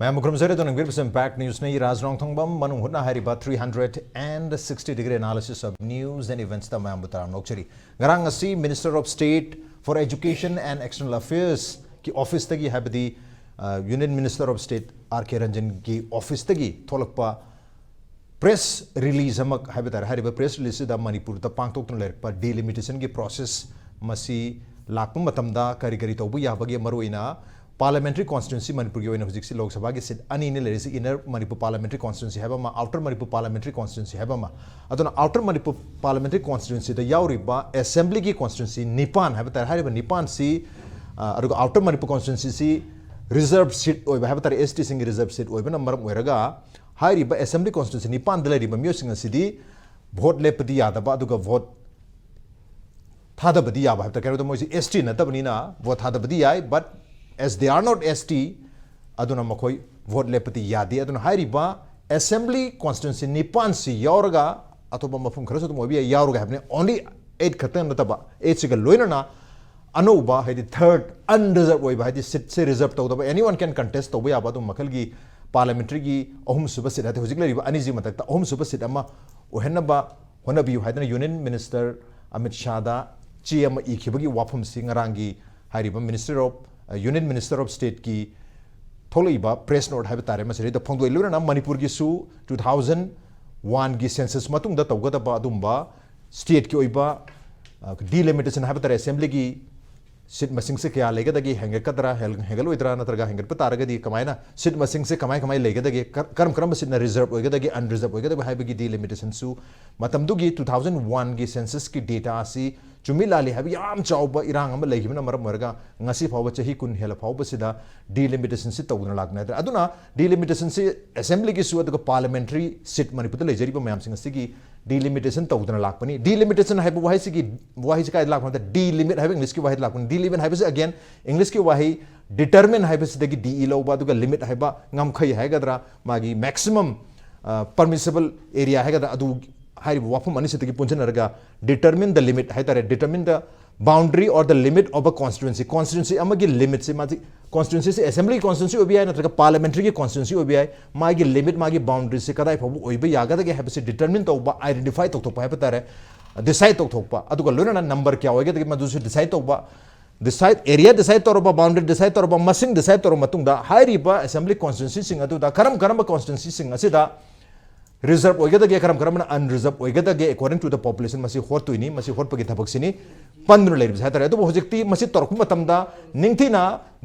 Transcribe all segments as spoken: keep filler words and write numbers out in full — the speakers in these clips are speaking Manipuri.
ꯃꯌꯥꯝꯕꯨ ꯈꯨꯔꯨꯝꯖꯔꯤ꯫ ꯑꯗꯨꯅ ꯌꯦꯡꯕꯤꯔꯤꯕꯁꯤ Impact News ꯅꯤ꯫ ꯔꯥꯖ ꯔꯣꯡꯊꯣꯡꯕꯝ ꯃꯅꯨꯡ ꯍꯨꯠꯅ ꯍꯥꯏꯔꯤꯕ three hundred and sixty degree analysis of news and events ꯇ ꯃꯌꯥꯝꯕꯨ ꯇꯔꯥꯝꯅ ꯑꯣꯛꯆꯔꯤ꯫ ꯉꯔꯥꯡ ꯑꯁꯤ Minister of State for Education and External Affairs ꯀꯤ office ꯇꯒꯤ, ꯍꯥꯏꯕꯗꯤ, ꯑ, Union Minister of State R K Ranjan ꯒꯤ office ꯇꯒꯤ ꯊꯣꯛꯂꯛꯄ press release ꯑꯃ ꯍꯥꯏꯕ ꯇꯥꯔꯦ꯫ ꯍꯥꯏꯔꯤꯕ press release ꯁꯤꯗ ꯃꯅꯤꯄꯨꯔꯗ ꯄꯥꯡꯊꯣꯛꯇꯨꯅ ꯂꯩꯔꯛꯄ delimitation ꯒꯤ process ꯃꯁꯤ ꯂꯥꯛꯄ ꯃꯇꯝꯗ ꯀꯔꯤ ꯀꯔꯤ ꯇꯧꯕ ꯌꯥꯕꯒꯦ, ꯃꯔꯨꯑꯣꯏꯅ parliamentary constituency, ꯃꯅꯤꯄꯨꯔꯒꯤ ꯑꯣꯏꯅ ꯍꯧꯖꯤꯛꯁꯤ ꯂꯣꯛ ꯁꯚꯥꯒꯤ seat ꯑꯅꯤꯅꯤ ꯂꯩꯔꯤꯁꯤ, Inner Manipur Parliamentary Constituency ꯍꯥꯏꯕ ꯑꯃ, Outer Manipur Parliamentary Constituency ꯍꯥꯏꯕ ꯑꯃ꯫ ꯑꯗꯨꯅ Outer Manipur Parliamentary Constituency ꯗ ꯌꯥꯎꯔꯤꯕ assembly ꯒꯤ constituency ꯅꯤꯄꯥꯟ ꯍꯥꯏꯕ ꯇꯥꯔꯦ, ꯍꯥꯏꯔꯤꯕ ꯅꯤꯄꯥꯟꯁꯤ, ꯑ, ꯑꯗꯨꯒ Outer Manipur Constituency ꯁꯤ reserve seat ꯑꯣꯏꯕ ꯍꯥꯏꯕ ꯇꯥꯔꯦ, S T ꯁꯤꯡꯒꯤ reserve seat ꯑꯣꯏꯕꯅ ꯃꯔꯝ ꯑꯣꯏꯔꯒ ꯍꯥꯏꯔꯤꯕ assembly constituency ꯅꯤꯄꯥꯟꯗ ꯂꯩꯔꯤꯕ ꯃꯤꯑꯣꯏꯁꯤꯡ ꯑꯁꯤꯗꯤ vote ꯂꯦꯞꯄꯗꯤ ꯌꯥꯗꯕ, ꯑꯗꯨꯒ vote ꯊꯥꯗꯕꯗꯤ ꯌꯥꯕ ꯍꯥꯏꯕ ꯇꯥꯔꯦ꯫ ꯀꯩꯅꯣꯗ ꯃꯣꯏꯁꯤ S T ꯅꯠꯇꯕꯅꯤꯅ vote ꯊꯥꯗꯕꯗꯤ ꯌꯥꯏ, but as they are not S T, ꯑꯗꯨꯅ ꯃꯈꯣꯏ vote ꯂꯦꯞꯄꯗꯤ ꯌꯥꯗꯦ꯫ ꯑꯗꯨꯅ ꯍꯥꯏꯔꯤꯕ assembly constituency ꯅꯤꯄꯥꯟꯁꯤ ꯌꯥꯎꯔꯒ, ꯑꯇꯣꯞꯄ ꯃꯐꯝ ꯈꯔꯁꯨ ꯑꯗꯨꯝ ꯑꯣꯏꯕ ꯌꯥꯏ, ꯌꯥꯎꯔꯒ ꯍꯥꯏꯕꯅꯤ, only eight ꯈꯛꯇꯪ ꯅꯠꯇꯕ, eight ꯁꯤꯒ ꯂꯣꯏꯅꯅ ꯑꯅꯧꯕ, ꯍꯥꯏꯗꯤ third unreserved ꯑꯣꯏꯕ, ꯍꯥꯏꯗꯤ seat ꯁꯦ reserve ꯇꯧꯗꯕ, anyone can contest ꯇꯧꯕ ꯌꯥꯕ ꯑꯗꯨꯝ ꯃꯈꯜꯒꯤ parliamentary ꯒꯤ ꯑꯍꯨꯝꯁꯨꯕ seat, ꯍꯥꯏꯗꯤ ꯍꯧꯖꯤꯛ ꯂꯩꯔꯤꯕ ꯑꯅꯤꯁꯤ ꯃꯊꯛꯇ ꯑꯍꯨꯝꯁꯨꯕ seat ꯑꯃ ꯑꯣꯏꯍꯟꯅꯕ ꯍꯣꯠꯅꯕꯤꯌꯨ ꯍꯥꯏꯗꯅ Union Minister ꯑꯃꯤꯠ ꯁꯥꯍꯗ ꯆꯦ ꯑꯃ ꯏꯈꯤꯕꯒꯤ ꯋꯥꯐꯝꯁꯤ ꯉꯔꯥꯡꯒꯤ ꯍꯥꯏꯔꯤꯕ Ministry of, ꯑ, Union Minister of State ꯀꯤ ꯊꯣꯛꯂꯛꯏꯕ press note ꯍꯥꯏꯕ ꯇꯥꯔꯦ, ꯃꯁꯤꯗꯩꯗ ꯐꯣꯡꯗꯣꯛꯏ꯫ ꯂꯣꯏꯅꯅ ꯃꯅꯤꯄꯨꯔꯒꯤꯁꯨ two thousand one ꯒꯤ census ꯃꯇꯨꯡꯗ ꯇꯧꯒꯗꯕ ꯑꯗꯨꯝꯕ state ꯀꯤ ꯑꯣꯏꯕ, ꯑ, delimitation ꯍꯥꯏꯕ ꯇꯥꯔꯦ, assembly ꯒꯤ seat ꯃꯁꯤꯡꯁꯦ ꯀꯌꯥ ꯂꯩꯒꯗꯒꯦ, ꯍꯦꯟꯒꯠꯀꯗ꯭ꯔꯥ, ꯍꯦꯜ-, ꯍꯦꯟꯒꯠꯂꯣꯏꯗ꯭ꯔꯥ, ꯅꯠꯇ꯭ꯔꯒ ꯍꯦꯟꯒꯠꯄ ꯇꯥꯔꯒꯗꯤ ꯀꯃꯥꯏꯅ seat ꯃꯁꯤꯡꯁꯦ ꯀꯃꯥꯏ ꯀꯃꯥꯏ ꯂꯩꯒꯗꯒꯦ, ꯀ-, ꯀꯔꯝ ꯀꯔꯝꯕ seat ꯅ reserve ꯑꯣꯏꯒꯗꯒꯦ, unreserved ꯑꯣꯏꯒꯗꯒꯦ ꯍꯥꯏꯕꯒꯤ delimitation ꯁꯨ ꯃꯇꯝꯗꯨꯒꯤ two thousand one ꯒꯤ census ꯀꯤ data ꯑꯁꯤ ꯆꯨꯝꯃꯤ ꯂꯥꯜꯂꯤ ꯍꯥꯏꯕ ꯌꯥꯝ ꯆꯥꯎꯕ ꯏꯔꯥꯡ ꯑꯃ ꯂꯩꯈꯤꯕꯅ ꯃꯔꯝ ꯑꯣꯏꯔꯒ ꯉꯁꯤ ꯐꯥꯎꯕ ꯆꯍꯤ ꯀꯨꯟ ꯍꯦꯜꯂ ꯐꯥꯎꯕꯁꯤꯗ delimitation ꯁꯤ ꯇꯧꯗꯨꯅ ꯂꯥꯛꯇꯨꯅ ꯍꯥꯏꯇꯥꯔꯦ꯫ ꯑꯗꯨꯅ delimitation ꯁꯤ assembly ꯒꯤꯁꯨ ꯑꯗꯨꯒ parliamentary seat ꯃꯅꯤꯄꯨꯔꯗ ꯂꯩꯖꯔꯤꯕ ꯃꯌꯥꯝꯁꯤꯡ ꯑꯁꯤꯒꯤ delimitation ꯇꯧꯗꯨꯅ ꯂꯥꯛꯄꯅꯤ꯫ Delimitation ꯍꯥꯏꯕ ꯋꯥꯍꯩꯁꯤꯒꯤ, ꯋꯥꯍꯩꯁꯤ ꯀꯥꯏꯗ ꯂꯥꯛꯄꯅꯣ ꯍꯥꯏꯕꯗ, delimit ꯍꯥꯏꯕ English ꯀꯤ ꯋꯥꯍꯩ ꯂꯥꯛꯄꯅꯤ꯫ Delimit ꯍꯥꯏꯕꯁꯤ, again, English ꯀꯤ ꯋꯥꯍꯩ determine ꯍꯥꯏꯕꯁꯤꯗꯒꯤ D E ꯂꯧꯕ, ꯑꯗꯨꯒ limit ꯍꯥꯏꯕ ꯉꯝꯈꯩ ꯍꯥꯏꯒꯗ꯭ꯔꯥ, ꯃꯥꯒꯤ maximum, ꯑ, permissible area ꯍꯥꯏꯒꯗ꯭ꯔꯥ, ꯑꯗꯨ ꯍꯥꯏꯔꯤꯕ ꯋꯥꯐꯝ ꯑꯅꯤꯁꯤꯗꯒꯤ ꯄꯨꯟꯁꯤꯟꯅꯔꯒ determine the limit ꯍꯥꯏꯇꯥꯔꯦ, determine the boundary or the limit of a constituency꯫ Constituency ꯑꯃꯒꯤ limit ꯁꯤ ꯃꯥꯁꯤ ꯀꯣꯟꯁꯇꯤꯇ꯭ꯌꯨꯟꯁꯤꯁꯤ ꯑꯦꯁꯦꯝꯕ꯭ꯂꯤ ꯀꯣꯟꯁꯇꯤꯇ꯭ꯌꯨꯟꯁꯤ ꯑꯣꯏꯕ ꯌꯥꯏ, ꯅꯠꯇ꯭ꯔꯒ ꯄꯥꯔꯂꯤꯌꯥꯃꯦꯟꯇꯔꯤꯒꯤ ꯀꯣꯟꯁꯇꯤꯇ꯭ꯌꯨꯟꯁꯤ ꯑꯣꯏꯕ ꯌꯥꯏ, ꯃꯥꯒꯤ ꯂꯤꯃꯤꯠ, ꯃꯥꯒꯤ ꯕꯥꯎꯟꯗꯔꯤꯁꯤ ꯀꯗꯥꯏ ꯐꯥꯎꯕ ꯑꯣꯏꯕ ꯌꯥꯒꯗꯒꯦ ꯍꯥꯏꯕꯁꯤ ꯗꯤꯇꯔꯃꯤꯟ ꯇꯧꯕ, ꯑꯥꯏꯗꯦꯟꯇꯤꯐꯥꯏ ꯇꯧꯊꯣꯛꯄ ꯍꯥꯏꯕ ꯇꯥꯔꯦ, ꯗꯤꯁꯥꯏꯗ ꯇꯧꯊꯣꯛꯄ, ꯑꯗꯨꯒ ꯂꯣꯏꯅꯅ ꯅꯝꯕꯔ ꯀꯌꯥ ꯑꯣꯏꯒꯗꯒꯦ ꯃꯗꯨꯁꯨ ꯗꯤꯁꯥꯏꯗ ꯇꯧꯕ, ꯗꯤꯁꯥꯏꯗ, ꯑꯦꯔꯤꯌꯥ ꯗꯤꯁꯥꯏꯗ ꯇꯧꯔꯕ, ꯕꯥꯎꯟꯗꯔꯤ ꯗꯤꯁꯥꯏꯗ ꯇꯧꯔꯕ, ꯃꯁꯤꯡ ꯗꯤꯁꯥꯏꯗ ꯇꯧꯔꯕ ꯃꯇꯨꯡꯗ, ꯍꯥꯏꯔꯤꯕ ꯑꯦꯁꯦꯝꯕ꯭ꯂꯤ ꯀꯣꯟꯁꯇꯤꯇ꯭ꯌꯨꯟꯁꯤꯁꯤꯡ ꯑꯗꯨꯗ ꯀꯔꯝ ꯀꯔꯝꯕ ꯀꯣꯟꯁꯇꯤꯇ꯭ꯌꯨꯟꯁꯤꯁꯤꯡ ꯑꯁꯤꯗ ꯔꯤꯖꯔꯕ ꯑꯣꯏꯒꯗꯒꯦ, ꯀꯔꯝ ꯀꯔꯝꯕꯅ ꯑꯟꯔꯤꯖꯔꯕ ꯑꯣꯏꯒꯗꯒꯦ, according to the population, ꯃꯁꯤ ꯍꯣꯠꯇꯣꯏꯅꯤ, ꯃꯁꯤ ꯍꯣꯠꯄꯒꯤ ꯊꯕꯛꯁꯤꯅꯤ ꯄꯟꯗꯨꯅ ꯂꯩꯔꯤꯕꯁꯦ ꯍꯥꯏꯇꯥꯔꯦ꯫ ꯑꯗꯨꯕꯨ ꯍꯧꯖꯤꯛꯇꯤ ꯃꯁꯤ ꯇꯧꯔꯛꯄ ꯃꯇꯝꯗ ꯅꯤꯡꯊꯤꯅ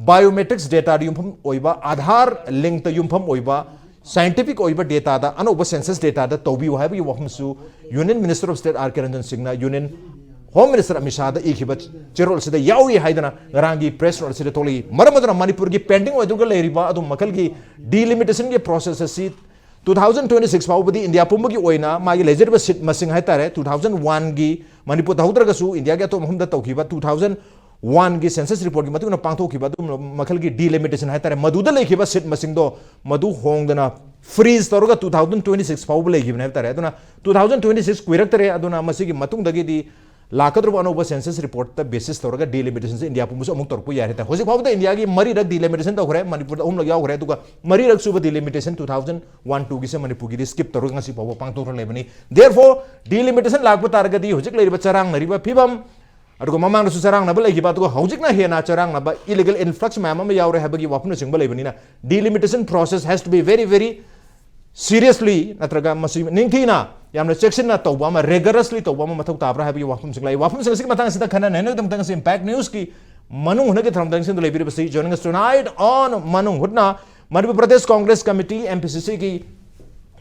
ꯕꯥꯏꯑꯣꯃꯦꯇ꯭ꯔꯤꯛꯁ ꯗꯦꯇꯥꯗ ꯌꯨꯝꯐꯝ ꯑꯣꯏꯕ, ꯑꯥꯙꯥꯔ ꯂꯤꯡꯇ ꯌꯨꯝꯐꯝ ꯑꯣꯏꯕ, ꯁꯥꯏꯟꯇꯤꯐꯤꯛ ꯑꯣꯏꯕ ꯗꯦꯇꯥꯗ ꯑꯅꯧꯕ ꯁꯦꯟꯁꯁ ꯗꯦꯇꯥꯗ ꯇꯧꯕꯤꯌꯨ ꯍꯥꯏꯕꯒꯤ ꯋꯥꯐꯝꯁꯨ union minister of state R Kiranjan ꯁꯤꯡꯅ ꯌꯨꯅꯤꯌꯟ ꯍꯣꯝ ꯃꯤꯅꯤꯁꯇꯔ ꯑꯃꯤꯠ ꯁꯥꯍꯗ ꯏꯈꯤꯕ ꯆꯦꯔꯣꯜ ꯑꯁꯤꯗ ꯌꯥꯎꯔꯤ ꯍꯥꯏꯗꯅ ꯉꯔꯥꯡꯒꯤ ꯄ꯭ꯔꯦꯁ ꯅꯣꯠ ꯑꯁꯤꯗ ꯊꯣꯛꯂꯛꯏ꯫ ꯃꯔꯝ ꯑꯗꯨꯅ ꯃꯅꯤꯄꯨꯔꯒꯤ ꯄꯦꯟꯗꯤꯡ ꯑꯣꯏꯗꯨꯅ ꯂꯩꯔꯤꯕ ꯑꯗꯨꯝ ꯃꯈꯜꯒꯤ ꯗꯤꯂꯤꯃꯤꯇꯦꯁꯟꯒꯤ ꯄ꯭ꯔꯣꯁꯦꯁ ꯑꯁꯤ two thousand twenty six ꯐꯥꯎꯕꯗꯤ ꯏꯟꯗꯤꯌꯥ ꯄꯨꯝꯕꯒꯤ ꯑꯣꯏꯅ ꯃꯥꯒꯤ ꯂꯩꯖꯔꯤꯕ ꯁꯤꯠ ꯃꯁꯤꯡ ꯍꯥꯏꯇꯥꯔꯦ, two thousand one ꯒꯤ ꯃꯅꯤꯄꯨꯔ ꯇꯧꯍꯧꯗ꯭ꯔꯒꯁꯨ ꯏꯟꯗꯤꯌꯥꯒꯤ ꯑꯇꯣꯞꯄ ꯃꯐꯝꯗ ꯇꯧꯈꯤꯕ two thousand one ꯒꯤ ꯁꯦꯟꯁꯁ ꯔꯤꯄꯣꯔꯠꯀꯤ ꯃꯇꯨꯡ ꯏꯟꯅ ꯄꯥꯡꯊꯣꯛꯈꯤꯕ ꯑꯗꯨꯒꯨꯝꯂꯕ ꯃꯈꯜꯒꯤ ꯗꯤꯂꯤꯃꯤꯇꯦꯁꯟ ꯍꯥꯏꯇꯥꯔꯦ, ꯃꯗꯨꯗ ꯂꯩꯈꯤꯕ ꯁꯤꯠ ꯃꯁꯤꯡꯗꯣ ꯃꯗꯨ ꯍꯣꯡꯗꯅ ꯐ꯭ꯔꯤꯖ ꯇꯧꯔꯒ two thousand twenty six ꯐꯥꯎꯕ ꯂꯩꯈꯤꯕꯅꯦ ꯍꯥꯏꯕ ꯇꯥꯔꯦ꯫ ꯑꯗꯨꯅ two thousand twenty six ꯀꯨꯏꯔꯛꯇꯔꯦ꯫ ꯑꯗꯨꯅ ꯃꯁꯤꯒꯤ ꯃꯇꯨꯡꯗꯒꯤꯗꯤ ꯂꯥꯛꯀꯗꯧꯔꯤꯕ ꯑꯅꯧꯕ ꯁꯦꯟꯁꯁ ꯔꯤꯄꯣꯔꯠꯇ ꯕꯦꯁꯤꯁ ꯇꯧꯔꯒ ꯗꯤꯂꯤꯃꯤꯇꯦꯁꯟꯁꯦ ꯏꯟꯗꯤꯌꯥ ꯄꯨꯝꯕꯁꯨ ꯑꯃꯨꯛ ꯇꯧꯔꯛꯄ ꯌꯥꯏ ꯍꯥꯏꯇꯥꯔꯦ꯫ ꯍꯧꯖꯤꯛ ꯐꯥꯎꯕꯗ ꯏꯟꯗꯤꯌꯥꯒꯤ ꯃꯔꯤꯔꯛ ꯗꯤꯂꯤꯃꯤꯇꯦꯁꯟ ꯇꯧꯈ꯭ꯔꯦ, ꯃꯅꯤꯄꯨꯔꯗ ꯑꯍꯨꯝꯂꯛ ꯌꯥꯎꯈ꯭ꯔꯦ, ꯑꯗꯨꯒ ꯃꯔꯤꯔꯛ ꯁꯨꯕ delimitation two thousand one two ꯒꯤꯁꯦ ꯃꯅꯤꯄꯨꯔꯒꯤꯗꯤ ꯁ꯭ꯀꯤꯞ ꯇꯧꯔꯒ ꯉꯁꯤ ꯐꯥꯎꯕ ꯄꯥꯡꯊꯣꯛꯇꯨꯅ ꯂꯩꯕꯅꯤ꯫ Therefore, ꯗꯤꯂꯤꯃꯤꯇꯦꯁꯟ ꯂꯥꯛꯄ ꯇꯥꯔꯒꯗꯤ ꯍꯧꯖꯤꯛ ꯂꯩꯔꯤꯕ ꯆꯔꯥꯡꯅꯔꯤꯕ ꯐꯤꯕꯝ, ꯑꯗꯨꯒ ꯃꯃꯥꯡꯗꯁꯨ ꯆꯔꯥꯡꯅꯕ ꯂꯩꯈꯤꯕ, ꯑꯗꯨꯒ ꯍꯧꯖꯤꯛꯅ ꯍꯦꯟꯅ ꯆꯔꯥꯡꯅꯕ, ꯏꯂꯤꯒꯦꯜ ꯏꯟꯐ꯭ꯂꯛꯁ ꯃꯌꯥꯝ ꯑꯃ ꯌꯥꯎꯔꯦ ꯍꯥꯏꯕꯒꯤ ꯋꯥꯐꯝꯅꯆꯤꯡꯕ ꯂꯩꯕꯅꯤꯅ, delimitation process has to be very, very seriously, ꯅꯠꯇ꯭ꯔꯒ ꯃꯁꯤ ꯅꯤꯡꯊꯤꯅ ꯌꯥꯝꯅ ꯆꯦꯛꯁꯤꯟꯅ ꯇꯧꯕ ꯑꯃ, ꯔꯤꯒꯔꯁꯂꯤ ꯇꯧꯕ ꯑꯃ ꯃꯊꯧ ꯇꯥꯕ꯭ꯔꯥ ꯍꯥꯏꯕꯒꯤ ꯋꯥꯐꯝꯁꯤꯡ ꯂꯩ꯫ ꯋꯥꯐꯝꯁꯤꯡ ꯑꯁꯤꯒꯤ ꯃꯇꯥꯡꯁꯤꯗ ꯈꯟꯅ ꯅꯩꯅꯕꯒꯤꯗꯃꯛꯇ ꯉꯁꯤ ꯏꯝꯄꯦꯛ ꯅ꯭ꯌꯨꯁꯀꯤ ꯃꯅꯨꯡ ꯍꯨꯠꯅꯒꯤ ꯊꯧꯔꯝꯗ ꯅꯤꯡꯁꯤꯡꯗꯨꯅ ꯂꯩꯕꯤꯔꯤꯕꯁꯤ, joining us tonight on ꯃꯅꯨꯡ ꯍꯨꯠꯅ, Manipur Pradesh Congress committee, M P C C ꯒꯤ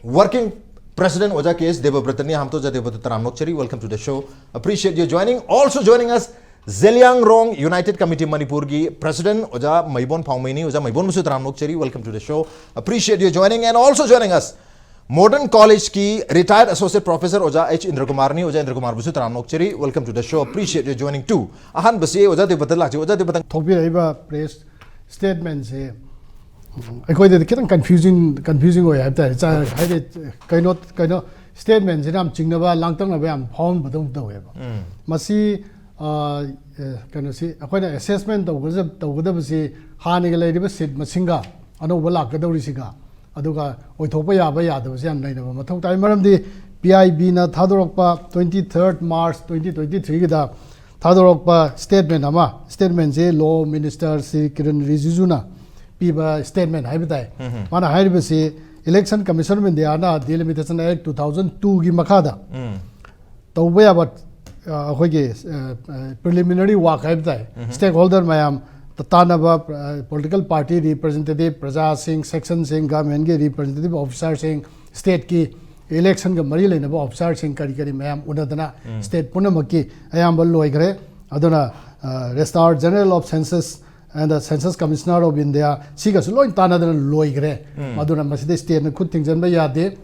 working president ꯑꯣꯖꯥ K S ꯗꯦꯕꯕ꯭ꯔꯇꯅꯤ꯫ ꯑꯍꯥꯟꯕꯗ ꯑꯣꯖꯥ ꯗꯦꯕꯕ꯭ꯔꯇ ꯇꯔꯥꯝꯅ ꯑꯣꯛꯆꯔꯤ, welcome to the show, appreciate you joining. Also joining us, Zeliangrong united committee ꯃꯅꯤꯄꯨꯔꯒꯤ president ꯑꯣꯖꯥ ꯃꯩꯕꯣꯟ ꯐꯥꯎꯃꯩꯅꯤ꯫ ꯑꯣꯖꯥ ꯃꯩꯕꯣꯟꯕꯨꯁꯨ ꯇꯔꯥꯝꯅ ꯑꯣꯛꯆꯔꯤ, welcome to the show, appreciate you joining. And also joining us, Modern College ꯀꯤ retired associate professor ꯑꯣꯖꯥ H ꯏꯟꯗ꯭ꯔꯀꯨꯃꯥꯔꯅꯤ꯫ ꯑꯣꯖꯥ ꯏꯟꯗ꯭ꯔꯀꯨꯃꯥꯔꯕꯨꯁꯨ ꯇꯔꯥꯝꯅ ꯑꯣꯛꯆꯔꯤ, welcome to the show, appreciate you joining too. ꯑꯍꯥꯟꯕꯁꯤ ꯑꯣꯖꯥ ꯗꯦꯕꯕ꯭ꯔꯇ ꯂꯥꯛꯆꯩ꯫ ꯑꯣꯖꯥ ꯗꯦꯕꯕ꯭ꯔꯇ, ꯊꯣꯛꯄꯤꯔꯛꯏꯕ ꯄ꯭ꯔꯦꯁ ꯁ꯭ꯇꯦꯠꯃꯦꯟꯁꯦ ꯑꯩꯈꯣꯏꯗꯗꯤ ꯈꯤꯇꯪ ꯀꯟꯐ꯭ꯌꯨꯖꯤꯡ, ꯀꯟꯐ꯭ꯌꯨꯖꯤꯡ ꯑꯣꯏ ꯍꯥꯏꯕ ꯇꯥꯔꯦ꯫ ꯆꯥ-, ꯍꯥꯏꯗꯤ ꯀꯩꯅꯣ, ꯀꯩꯅꯣ, ꯁ꯭ꯇꯦꯠꯃꯦꯟꯁꯤꯅ ꯌꯥꯝ ꯆꯤꯡꯅꯕ, ꯂꯥꯡꯇꯛꯅꯕ ꯌꯥꯝ ꯐꯥꯎꯍꯟꯕꯗꯧꯅ ꯇꯧꯋꯦꯕ꯫ ꯃꯁꯤ, ꯑ, ꯑ, ꯀꯩꯅꯣꯁꯤ ꯑꯩꯈꯣꯏꯅ ꯑꯦꯁꯦꯁꯃꯦꯟ ꯇꯧꯒꯗ-, ꯇꯧꯒꯗꯕꯁꯤ ꯍꯥꯟꯅꯒꯤ ꯂꯩꯔꯤꯕ ꯁꯤꯠ ꯃꯁꯤꯡꯒ ꯑꯅꯧꯕ ꯂꯥꯛꯀꯗꯧꯔꯤꯁꯤꯒ, ꯑꯗꯨꯒ ꯑꯣꯏꯊꯣꯛꯄ ꯌꯥꯕ ꯌꯥꯗꯕꯁꯦ ꯌꯥꯝ ꯅꯩꯅꯕ ꯃꯊꯧ ꯇꯥꯏ꯫ ꯃꯔꯝꯗꯤ ꯄꯤ ꯑꯥꯏ ꯕꯤꯅ ꯊꯥꯗꯣꯔꯛꯄ twenty third March twenty twenty threeꯒꯤꯗ ꯊꯥꯗꯣꯔꯛꯄ ꯁ꯭ꯇꯦꯠꯃꯦꯟ ꯑꯃ, ꯁ꯭ꯇꯦꯠꯃꯦꯟꯁꯤ ꯂꯣ ꯃꯤꯅꯤꯁꯇꯔ ꯁ꯭ꯔꯤ ꯀꯤꯔꯟ ꯔꯤꯖꯤꯖꯨꯅ ꯄꯤꯕ ꯁ꯭ꯇꯦꯠꯃꯦꯟ ꯍꯥꯏꯕ ꯇꯥꯏ꯫ ꯃꯥꯅ ꯍꯥꯏꯔꯤꯕꯁꯤ, Election Commission of Indiaꯅ Delimitation Act two thousand twoꯒꯤ ꯃꯈꯥꯗ ꯇꯧꯕ ꯌꯥꯕ, ꯑ, ꯑꯩꯈꯣꯏꯒꯤ, ꯑ, ꯑ, preliminary work ꯍꯥꯏꯕ ꯇꯥꯏ, stakeholder ꯃꯌꯥꯝ ꯇ-, ꯇꯥꯟꯅꯕ, ꯑ, political party representative, ꯄ꯭ꯔꯖꯥꯁꯤꯡ, sectionꯁꯤꯡ, governmentꯀꯤ representative officerꯁꯤꯡ, stateꯀꯤ electionꯒ ꯃꯔꯤ ꯂꯩꯅꯕ officerꯁꯤꯡ, ꯀꯔꯤ ꯀꯔꯤ ꯃꯌꯥꯝ ꯎꯅꯗꯅ state ꯄꯨꯝꯅꯃꯛꯀꯤ ꯑꯌꯥꯝꯕ ꯂꯣꯏꯈ꯭ꯔꯦ꯫ ꯑꯗꯨꯅ, ꯑ, Registrar General of Census and the Census Commissioner of India ꯁꯤꯒꯁꯨ ꯂꯣꯏ ꯇꯥꯟꯅꯗꯅ ꯂꯣꯏꯈ꯭ꯔꯦ꯫ ꯑꯗꯨꯅ ꯃꯁꯤꯗ stateꯅ ꯈꯨꯠ ꯊꯤꯡꯖꯤꯟꯕ ꯌꯥꯗꯦ꯫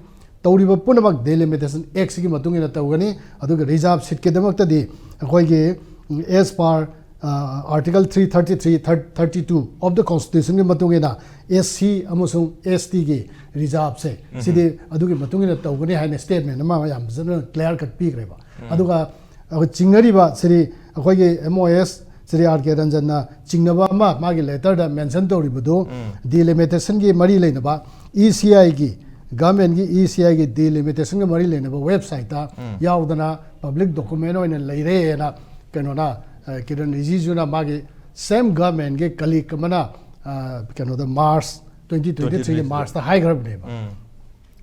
ꯇꯧꯔꯤꯕ ꯄꯨꯝꯅꯃꯛ Delimitation Actꯁꯤꯒꯤ ꯃꯇꯨꯡ ꯏꯟꯅ ꯇꯧꯒꯅꯤ꯫ ꯑꯗꯨꯒ reserve seatꯀꯤꯗꯃꯛꯇꯗꯤ ꯑꯩꯈꯣꯏꯒꯤ, ꯎꯝ, as per, ꯑ, Article three thirty-three, thirty, thirty-two of the Constitutionꯒꯤ ꯃꯇꯨꯡ ꯏꯟꯅ S C ꯑꯃꯁꯨꯡ S Tꯒꯤ reserveꯁꯦ, ꯁꯤꯗꯤ ꯑꯗꯨꯒꯤ ꯃꯇꯨꯡ ꯏꯟꯅ ꯇꯧꯒꯅꯤ ꯍꯥꯏꯅ statement ꯑꯃ ꯌꯥꯝ ꯐꯖꯅ clear cut ꯄꯤꯈ꯭ꯔꯦꯕ꯫ ꯑꯗꯨꯒ ꯑꯩꯈꯣꯏ ꯆꯤꯡꯅꯔꯤꯕ ꯁ꯭ꯔꯤ, ꯑꯩꯈꯣꯏꯒꯤ M O S Shri R K ꯔꯟꯖꯟꯅ ꯆꯤꯡꯅꯕ ꯑꯃ ꯃꯥꯒꯤ letterꯗ mention ꯇꯧꯔꯤꯕꯗꯨ, Delimitationꯒꯤ ꯃꯔꯤ ꯂꯩꯅꯕ, E C Iꯒꯤ, governmentꯀꯤ E C Iꯒꯤ Delimitationꯒ ꯃꯔꯤ ꯂꯩꯅꯕ websiteꯇ ꯌꯥꯎꯗꯅ public document ꯑꯣꯏꯅ ꯂꯩꯔꯦꯅ ꯀꯩꯅꯣꯅ, ꯑ, ꯀꯤꯔꯟ ꯔꯤꯖꯤꯖꯨꯅ ꯃꯥꯒꯤ same governmentꯀꯤ colleague ꯑꯃꯅ, ꯑ, ꯀꯩꯅꯣꯗ March twenty twenty threeꯒꯤ Marchꯇ ꯍꯥꯏꯈ꯭ꯔꯕꯅꯦꯕ꯫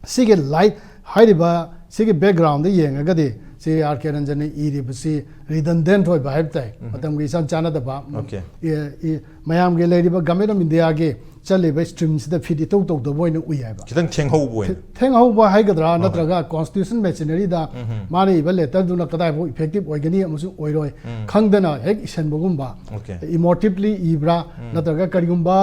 ꯁꯤꯒꯤ light ꯍꯥꯏꯔꯤꯕ ꯁꯤꯒꯤ backgroundꯗ ꯌꯦꯡꯉꯒꯗꯤ ꯁꯤ R K ꯔꯟꯖꯟꯅ ꯏꯔꯤꯕꯁꯤ redundant ꯑꯣꯏꯕ ꯍꯥꯏꯕ ꯇꯥꯏ꯫ ꯃꯇꯝꯒ ꯏꯆꯥꯟ ꯆꯥꯟꯅꯗꯕ꯫ Okay. ꯏ-, ꯏ-, ꯃꯌꯥꯝꯒꯤ ꯂꯩꯔꯤꯕ Government of Indiaꯒꯤ ꯆꯠꯂꯤꯕ streamꯁꯤꯗ fit ꯏꯇꯧ ꯇꯧꯗꯕ ꯑꯣꯏꯅ ꯎꯏ ꯍꯥꯏꯕ꯫ ꯈꯤꯇꯪ ꯊꯦꯡꯍꯧꯕ ꯑꯣꯏꯅ꯫ ꯊꯦꯡꯍꯧꯕ ꯍꯥꯏꯒꯗ꯭ꯔꯥ, ꯍꯣꯏ, ꯍꯣꯏ꯫ ꯅꯠꯇ꯭ꯔꯒ constitution machineryꯗ ꯃꯥꯅ ꯏꯕ letterꯗꯨꯅ ꯀꯗꯥꯏꯐꯥꯎ effective ꯑꯣꯏꯒꯅꯤ ꯑꯃꯁꯨꯡ ꯑꯣꯏꯔꯣꯏ ꯈꯪꯗꯅ ꯍꯦꯛ ꯏꯁꯟꯕꯒꯨꯝꯕ, Okay. emotively ꯏꯕ꯭ꯔꯥ, ꯅꯠꯇ꯭ꯔꯒ ꯀꯔꯤꯒꯨꯝꯕ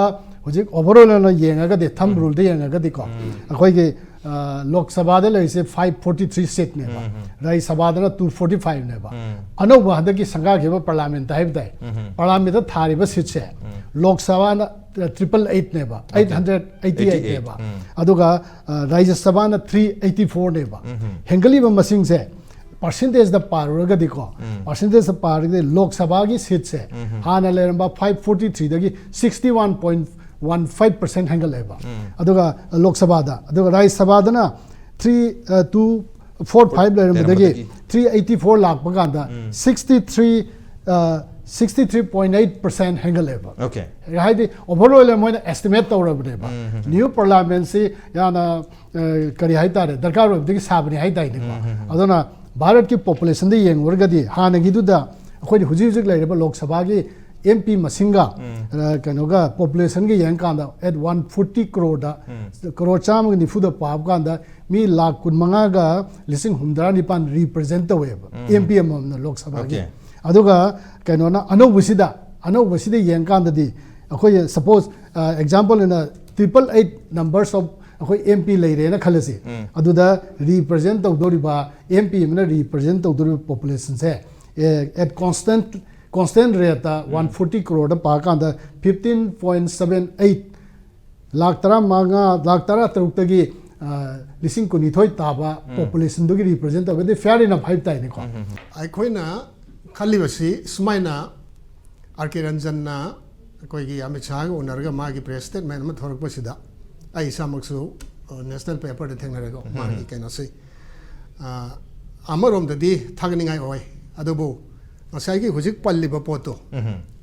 ꯍꯧꯖꯤꯛ overall ꯑꯣꯏꯅ ꯌꯦꯡꯉꯒꯗꯤ, thumb ruleꯗ ꯌꯦꯡꯉꯒꯗꯤꯀꯣ, ꯑꯩꯈꯣꯏꯒꯤ, ꯑ, ꯂꯣꯛ ꯁꯚꯥꯗ ꯂꯩꯔꯤꯁꯦ five forty three seatꯅꯦꯕ, ꯔꯥꯖ꯭ꯌ ꯁꯚꯥꯗꯅ two forty fiveꯅꯦꯕ꯫ ꯑꯅꯧꯕ ꯍꯟꯗꯛꯀꯤ ꯁꯪꯒꯥꯈꯤꯕ parliamentꯇ ꯍꯥꯏꯕ ꯇꯥꯏ, parliamentꯇ ꯊꯥꯔꯤꯕ seatꯁꯦ, ꯂꯣꯛ ꯁꯚꯥꯅ triple eightꯅꯦꯕ, eight hundred eighty eightꯅꯦꯕ, ꯑꯗꯨꯒ, ꯑ, ꯔꯥꯖ꯭ꯌ ꯁꯚꯥꯅ three eighty fourꯅꯦꯕ꯫ ꯍꯦꯟꯒꯠꯂꯤꯕ ꯃꯁꯤꯡꯁꯦ ꯄꯥꯔꯁꯦꯟꯇꯦꯖꯇ ꯄꯥꯔꯨꯔꯒꯗꯤꯀꯣ, ꯄꯥꯔꯁꯦꯟꯇꯦꯖꯇ ꯄꯥꯔꯒꯗꯤ ꯂꯣꯛ ꯁꯚꯥꯒꯤ ꯁꯤꯠꯁꯦ ꯍꯥꯟꯅ ꯂꯩꯔꯝꯕ five forty threeꯗꯒꯤ sixty one point one five percent ꯍꯦꯟꯒꯠꯂꯛꯑꯦꯕ꯫ ꯑꯗꯨꯒ ꯂꯣꯛ ꯁꯚꯥꯗ, ꯑꯗꯨꯒ ꯔꯥꯖ꯭ꯌ ꯁꯚꯥꯗꯅ three two four five ꯂꯩꯔꯝꯕꯗꯒꯤ three eighty four ꯂꯥꯛꯄ ꯀꯥꯟꯗ sixty three sixty three point eight percent ꯍꯦꯟꯒꯠꯂꯛꯑꯦꯕ꯫ Okay. ꯍꯥꯏꯗꯤ overall ꯃꯣꯏꯅ estimate ꯇꯧꯔꯕꯅꯦꯕ꯫ New parliamentꯁꯤ ꯌꯥꯝꯅ ꯑ, ꯀꯔꯤ ꯍꯥꯏꯇꯥꯔꯦ, ꯗꯔꯀꯥꯔ ꯑꯣꯏꯕꯗꯒꯤ ꯁꯥꯕꯅꯤ ꯍꯥꯏꯇꯥꯏꯅꯦꯀꯣ꯫ ꯑꯗꯨꯅ ꯚꯥꯔꯠꯀꯤ populationꯗ ꯌꯦꯡꯉꯨꯔꯒꯗꯤ ꯍꯥꯟꯅꯒꯤꯗꯨꯗ ꯑꯩꯈꯣꯏꯅ ꯍꯧꯖꯤꯛ ꯍꯧꯖꯤꯛ ꯂꯩꯔꯤꯕ ꯂꯣꯛ ꯁꯚꯥꯒꯤ MP ꯃꯁꯤꯡꯒ ꯑ, ꯀꯩꯅꯣꯒ populationꯒ ꯌꯦꯡꯀꯥꯟꯗ at one forty crore crore ꯆꯥꯝꯃꯒ ꯅꯤꯐꯨꯗ ꯄꯥꯕ ꯀꯥꯟꯗ ꯃꯤ ꯂꯥꯈ ꯀꯨꯟꯃꯉꯥꯒ ꯂꯤꯁꯤꯡ ꯍꯨꯝꯗ꯭ꯔꯥ ꯅꯤꯄꯥꯟ represent ꯇꯧꯋꯦꯕ, MP ꯑꯃꯃꯝꯅ ꯂꯣꯛ ꯁꯚꯥꯒꯤ꯫ Okay. ꯑꯗꯨꯒ ꯀꯩꯅꯣꯅ ꯑꯅꯧꯕꯁꯤꯗ, ꯑꯅꯧꯕꯁꯤꯗ ꯌꯦꯡꯀꯥꯟꯗꯗꯤ ꯑꯩꯈꯣꯏ suppose example ꯑꯣꯏꯅ triple eight numbers of ꯑꯩꯈꯣꯏ MP ꯂꯩꯔꯦꯅ ꯈꯜꯂꯁꯤ꯫ ꯑꯗꯨꯗ represent ꯇꯧꯗꯧꯔꯤꯕ, MP ꯑꯃꯅ represent ꯇꯧꯗꯧꯔꯤꯕ populationꯁꯦ at constant constant rateꯇ one forty crore ꯄꯥꯀꯥꯟꯗ fifteen point seven eight lakh ꯇꯔꯥꯃꯉꯥ, ꯂꯥꯈ ꯇꯔꯥꯇꯔꯨꯛꯇꯒꯤ ꯂꯤꯁꯤꯡ ꯀꯨꯟꯅꯤꯊꯣꯏ ꯇꯥꯕ populationꯗꯨꯒꯤ represent ꯇꯧꯔꯒꯗꯤ fair enough ꯍꯥꯏꯕ ꯇꯥꯏꯅꯦꯀꯣ꯫ ꯑꯩꯈꯣꯏꯅ ꯈꯜꯂꯤꯕꯁꯤ ꯁꯨꯃꯥꯏꯅ, ꯑꯥꯔ ꯀꯦ ꯔꯟꯖꯟꯅ ꯑꯩꯈꯣꯏꯒꯤ ꯑꯃꯤꯠ ꯁꯥꯍꯒ ꯎꯅꯔꯒ ꯃꯥꯒꯤ press statement ꯑꯃ ꯊꯣꯔꯛꯄꯁꯤꯗ ꯑꯩ ꯏꯁꯥꯃꯛꯁꯨ national paperꯗ ꯊꯦꯡꯅꯔꯦꯀꯣ, ꯃꯥꯒꯤ ꯀꯩꯅꯣꯁꯤ꯫ ꯑꯃꯔꯣꯝꯗꯗꯤ ꯊꯥꯒꯠꯅꯤꯡꯉꯥꯏ ꯑꯣꯏ, ꯑꯗꯨꯕꯨ ꯉꯁꯥꯏꯒꯤ ꯍꯧꯖꯤꯛ ꯄꯜꯂꯤꯕ ꯄꯣꯠꯇꯣ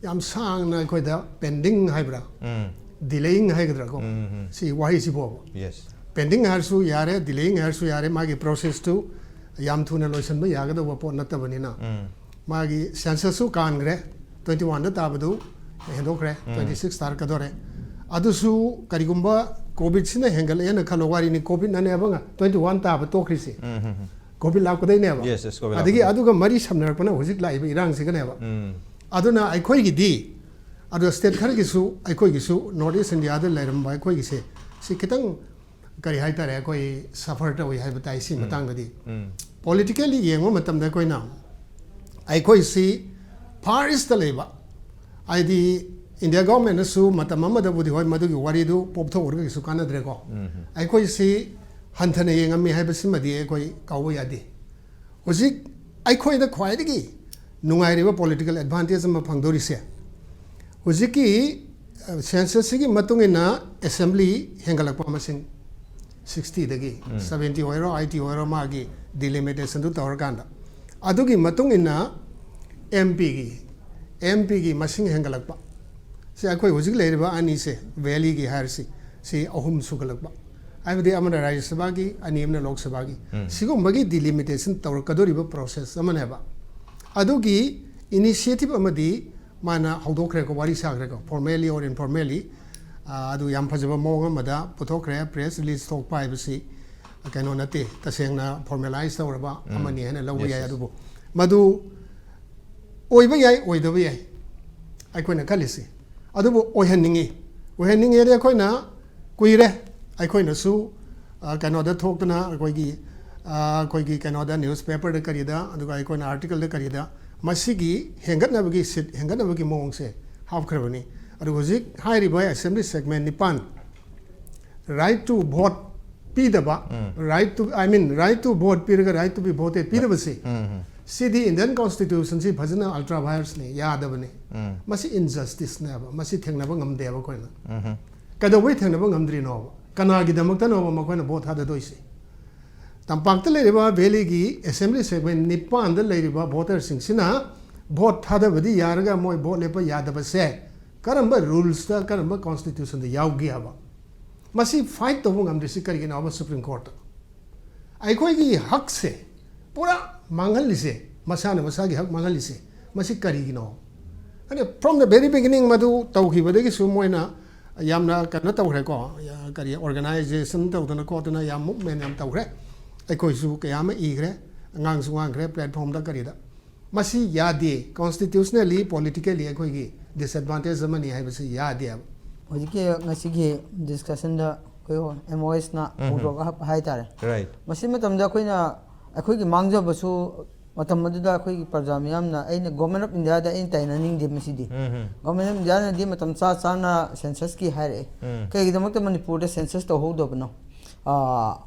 ꯌꯥꯝ ꯁꯥꯡꯅ ꯑꯩꯈꯣꯏꯗ pending ꯍꯥꯏꯕ꯭ꯔꯥ, delaying ꯍꯥꯏꯒꯗ꯭ꯔꯥꯀꯣ, ꯁꯤ ꯋꯥꯍꯩꯁꯤꯕꯣꯕ꯫ Yes. Pending ꯍꯥꯏꯔꯁꯨ ꯌꯥꯔꯦ, delaying ꯍꯥꯏꯔꯁꯨ ꯌꯥꯔꯦ, ꯃꯥꯒꯤ processꯇꯨ ꯌꯥꯝ ꯊꯨꯅ ꯂꯣꯏꯁꯤꯟꯕ ꯌꯥꯒꯗꯧꯕ ꯄꯣꯠ ꯅꯠꯇꯕꯅꯤꯅ꯫ ꯃꯥꯒꯤ censusꯁꯨ ꯀꯥꯟꯈ꯭ꯔꯦ, twenty oneꯗ ꯇꯥꯕꯗꯨ ꯍꯦꯟꯗꯣꯛꯈ꯭ꯔꯦ, twenty six ꯇꯥꯔꯛꯀꯗꯧꯔꯦ꯫ ꯑꯗꯨꯁꯨ ꯀꯔꯤꯒꯨꯝꯕ COVIDꯁꯤꯅ ꯍꯦꯟꯒꯠꯂꯛꯑꯦꯅ ꯈꯜꯂꯣ, ꯋꯥꯔꯤꯅꯤ, COVIDꯅꯅꯦꯕ twenty one ꯇꯥꯕ ꯇꯣꯛꯈ꯭ꯔꯤꯁꯦ꯫ COVID ꯂꯥꯛꯄꯗꯩꯅꯦꯕ꯫ Yes, yes, COVID ꯑꯗꯒꯤ ꯂꯥꯛꯄꯗꯩ꯫ ꯑꯗꯨꯒ ꯃꯔꯤ ꯁꯝꯅꯔꯛꯄꯅ ꯍꯧꯖꯤꯛ ꯂꯥꯛꯏꯕ ꯏꯔꯥꯡꯁꯤꯒꯅꯦꯕ꯫ ꯑꯗꯨꯅ ꯑꯩꯈꯣꯏꯒꯤꯗꯤ, ꯑꯗꯣ state ꯈꯔꯒꯤꯁꯨ, ꯑꯩꯈꯣꯏꯒꯤꯁꯨ North East Indiaꯗ ꯂꯩꯔꯝꯕ ꯑꯩꯈꯣꯏꯒꯤꯁꯦ, ꯁꯤ ꯈꯤꯇꯪ ꯀꯔꯤ ꯍꯥꯏꯇꯥꯔꯦ, ꯑꯩꯈꯣꯏ suffer ꯇꯧꯏ ꯍꯥꯏꯕ ꯇꯥꯏ ꯁꯤ ꯃꯇꯥꯡꯗꯗꯤ꯫ Politically ꯌꯦꯡꯕ ꯃꯇꯝꯗ ꯑꯩꯈꯣꯏꯅ, ꯑꯩꯈꯣꯏꯁꯤ far eastꯇ ꯂꯩꯕ, ꯍꯥꯏꯗꯤ India governmentꯅꯁꯨ ꯃꯇꯝ ꯑꯃꯗꯕꯨꯗꯤ, ꯍꯣꯏ, ꯃꯗꯨꯒꯤ ꯋꯥꯔꯤꯗꯨ ꯄꯣꯞꯊꯣꯛꯎꯔꯒ ꯀꯩꯁꯨ ꯀꯥꯟꯅꯗ꯭ꯔꯦꯀꯣ꯫ ꯑꯩꯈꯣꯏꯁꯤ ꯍꯟꯊꯅ ꯌꯦꯡꯉꯝꯃꯤ ꯍꯥꯏꯕꯁꯤꯃꯗꯤ ꯑꯩꯈꯣꯏ ꯀꯥꯎꯕ ꯌꯥꯗꯦ꯫ ꯍꯧꯖꯤꯛ ꯑꯩꯈꯣꯏꯗ ꯈ꯭ꯋꯥꯏꯗꯒꯤ ꯅꯨꯡꯉꯥꯏꯔꯤꯕ political advantage ꯑꯃ ꯐꯪꯗꯣꯔꯤꯁꯦ, ꯍꯧꯖꯤꯛꯀꯤ censusꯁꯤꯒꯤ ꯃꯇꯨꯡ ꯏꯟꯅ assembly ꯍꯦꯟꯒꯠꯂꯛꯄ, ꯃꯁꯤꯡ sixtyꯗꯒꯤ seventy ꯑꯣꯏꯔꯣ, eighty ꯑꯣꯏꯔꯣ, ꯃꯥꯒꯤ delimitationꯗꯨ ꯇꯧꯔꯀꯥꯟꯗ, ꯑꯗꯨꯒꯤ ꯃꯇꯨꯡ ꯏꯟꯅ MPꯒꯤ MPꯒꯤ ꯃꯁꯤꯡ ꯍꯦꯟꯒꯠꯂꯛꯄ꯫ ꯁꯤ ꯑꯩꯈꯣꯏ ꯍꯧꯖꯤꯛ ꯂꯩꯔꯤꯕ ꯑꯅꯤꯁꯦ, valleyꯒꯤ ꯍꯥꯏꯔꯁꯤ, ꯁꯤ ꯑꯍꯨꯝ ꯁꯨꯒꯠꯂꯛꯄ, ꯍꯥꯏꯕꯗꯤ ꯑꯃꯅ ꯔꯥꯖ꯭ꯌ ꯁꯚꯥꯒꯤ, ꯑꯅꯤ ꯑꯃꯅ ꯂꯣꯛ ꯁꯚꯥꯒꯤ꯫ ꯁꯤꯒꯨꯝꯕꯒꯤ delimitationꯇꯧꯔꯛꯀꯗꯧꯔꯤꯕ process ꯑꯃꯅꯦꯕ꯫ ꯑꯗꯨꯒꯤ initiative ꯑꯃꯗꯤ ꯃꯥꯅ ꯍꯧꯗꯣꯛꯈ꯭ꯔꯦꯀꯣ, ꯋꯥꯔꯤ ꯁꯥꯈ꯭ꯔꯦꯀꯣ, formally or informally꯫ ꯑꯗꯨ ꯌꯥꯝ ꯐꯖꯕ ꯃꯑꯣꯡ ꯑꯃꯗ ꯄꯨꯊꯣꯛꯈ꯭ꯔꯦ꯫ Press release ꯊꯣꯛꯄ ꯍꯥꯏꯕꯁꯤ ꯀꯩꯅꯣ ꯅꯠꯇꯦ, ꯇꯁꯦꯡꯅ formalize ꯇꯧꯔꯕ ꯑꯃꯅꯤ ꯍꯥꯏꯅ ꯂꯧꯕ ꯌꯥꯏ꯫ ꯑꯗꯨꯕꯨ ꯃꯗꯨ ꯑꯣꯏꯕ ꯌꯥꯏ, ꯑꯣꯏꯗꯕ ꯌꯥꯏ, ꯑꯩꯈꯣꯏꯅ ꯈꯜꯂꯤꯁꯤ꯫ ꯑꯗꯨꯕꯨ ꯑꯣꯏꯍꯟꯅꯤꯡꯉꯤ꯫ ꯑꯣꯏꯍꯟꯅꯤꯡꯉꯦꯗꯤ ꯑꯩꯈꯣꯏꯅ ꯀꯨꯏꯔꯦ, ꯑꯩꯈꯣꯏꯅꯁꯨ, ꯑ, ꯀꯩꯅꯣꯗ ꯊꯣꯛꯇꯅ, ꯑꯩꯈꯣꯏꯒꯤ, ꯑ, ꯑꯩꯈꯣꯏꯒꯤ ꯀꯩꯅꯣꯗ, newspaperꯗ ꯀꯔꯤꯗ, ꯑꯗꯨꯒ ꯑꯩꯈꯣꯏꯅ articleꯗ ꯀꯔꯤꯗ ꯃꯁꯤꯒꯤ ꯍꯦꯟꯒꯠꯅꯕꯒꯤ, seat ꯍꯦꯟꯒꯠꯅꯕꯒꯤ ꯃꯑꯣꯡꯁꯦ ꯍꯥꯞꯈ꯭ꯔꯕꯅꯤ꯫ ꯑꯗꯨ ꯍꯧꯖꯤꯛ ꯍꯥꯏꯔꯤꯕ assembly segment ꯅꯤꯄꯥꯟ, right to vote ꯄꯤꯗꯕ, right to, I mean, right to vote ꯄꯤꯔꯒ right to be voted ꯄꯤꯗꯕꯁꯤ, CD Indian Constitutionꯁꯤ ꯐꯖꯅ ultra virusꯅꯤ, ꯌꯥꯗꯕꯅꯤ꯫ ꯃꯁꯤ injusticeꯅꯦꯕ, ꯃꯁꯤ ꯊꯦꯡꯅꯕ ꯉꯝꯗꯦꯕ ꯑꯩꯈꯣꯏꯅ꯫ ꯀꯩꯗꯧꯕꯩ ꯊꯦꯡꯅꯕ ꯉꯝꯗ꯭ꯔꯤꯅꯣꯕ? ꯀꯅꯥꯒꯤꯗꯃꯛꯇꯅꯣꯕ ꯃꯈꯣꯏꯅ vote ꯊꯥꯗꯗꯣꯏꯁꯤ? ꯇꯝꯄꯥꯛꯇ ꯂꯩꯔꯤꯕ valleyꯒꯤ assembly segment ꯅꯤꯄꯥꯟꯗ ꯂꯩꯔꯤꯕ voterꯁꯤꯡꯁꯤꯅ vote ꯊꯥꯗꯕꯗꯤ ꯌꯥꯔꯒ ꯃꯣꯏ vote ꯂꯦꯞꯄ ꯌꯥꯗꯕꯁꯦ ꯀꯔꯝꯕ rulesꯇ, ꯀꯔꯝꯕ constitutionꯗ ꯌꯥꯎꯒꯦ ꯍꯥꯏꯕ? ꯃꯁꯤ fight ꯇꯧꯕ ꯉꯝꯗ꯭ꯔꯤꯁꯤ ꯀꯔꯤꯒꯤꯅꯣ ꯍꯥꯏꯕ Supreme Courtꯇ? ꯑꯩꯈꯣꯏꯒꯤ ꯍꯛꯁꯦ ꯄꯨꯔꯥ ꯃꯥꯡꯍꯜꯂꯤꯁꯦ, ꯃꯁꯥꯅ ꯃꯁꯥꯒꯤ ꯍꯛ ꯃꯥꯡꯍꯜꯂꯤꯁꯦ, ꯃꯁꯤ ꯀꯔꯤꯒꯤꯅꯣ? ꯑꯗ from the very beginning ꯃꯗꯨ ꯇꯧꯈꯤꯕꯗꯒꯤꯁꯨ ꯃꯣꯏꯅ ꯌꯥꯝꯅ ꯀꯩꯅꯣ ꯇꯧꯈ꯭ꯔꯦꯀꯣ, ꯀꯔꯤ organization ꯇꯧꯗꯅ ꯈꯣꯠꯇꯅ ꯌꯥꯝ movement ꯌꯥꯝ ꯇꯧꯈ꯭ꯔꯦ꯫ ꯑꯩꯈꯣꯏꯁꯨ ꯀꯌꯥ ꯑꯃ ꯏꯈ꯭ꯔꯦ, ꯑꯉꯥꯡꯁꯨ ꯉꯥꯡꯈ꯭ꯔꯦ platformꯗ ꯀꯔꯤꯗ꯫ ꯃꯁꯤ ꯌꯥꯗꯦ, constitutionally, politically ꯑꯩꯈꯣꯏꯒꯤ disadvantage ꯑꯃꯅꯤ ꯍꯥꯏꯕꯁꯤ ꯌꯥꯗꯦꯕ꯫ ꯍꯧꯖꯤꯛꯀꯤ ꯉꯁꯤꯒꯤ discussionꯗ ꯑꯩꯈꯣꯏ MOSꯅ ꯎꯝ꯫ ꯍꯧꯗꯣꯛꯑꯒ ꯍꯥꯞꯄ ꯍꯥꯏꯇꯥꯔꯦ꯫ Right. ꯃꯁꯤ ꯃꯇꯝꯗ ꯑꯩꯈꯣꯏꯅ, ꯑꯩꯈꯣꯏꯒꯤ ꯃꯥꯡꯖꯕꯁꯨ ꯃꯇꯝ ꯑꯗꯨꯗ ꯑꯩꯈꯣꯏꯒꯤ ꯄ꯭ꯔꯖꯥ ꯃꯤꯌꯥꯝꯅ, ꯑꯩꯅ Government of Indiaꯗ ꯑꯩꯅ ꯇꯥꯏꯅꯅꯤꯡꯗꯦ ꯃꯁꯤꯗꯤ꯫ ꯎꯝ꯫ Government of Indiaꯅꯗꯤ ꯃꯇꯝ ꯆꯥ ꯆꯥꯅ censusꯀꯤ ꯍꯥꯏꯔꯛꯑꯦ꯫ ꯎꯝ꯫ ꯀꯩꯒꯤꯗꯃꯛꯇ ꯃꯅꯤꯄꯨꯔꯗ census ꯇꯧꯍꯧꯗꯕꯅꯣ? ꯑꯥ,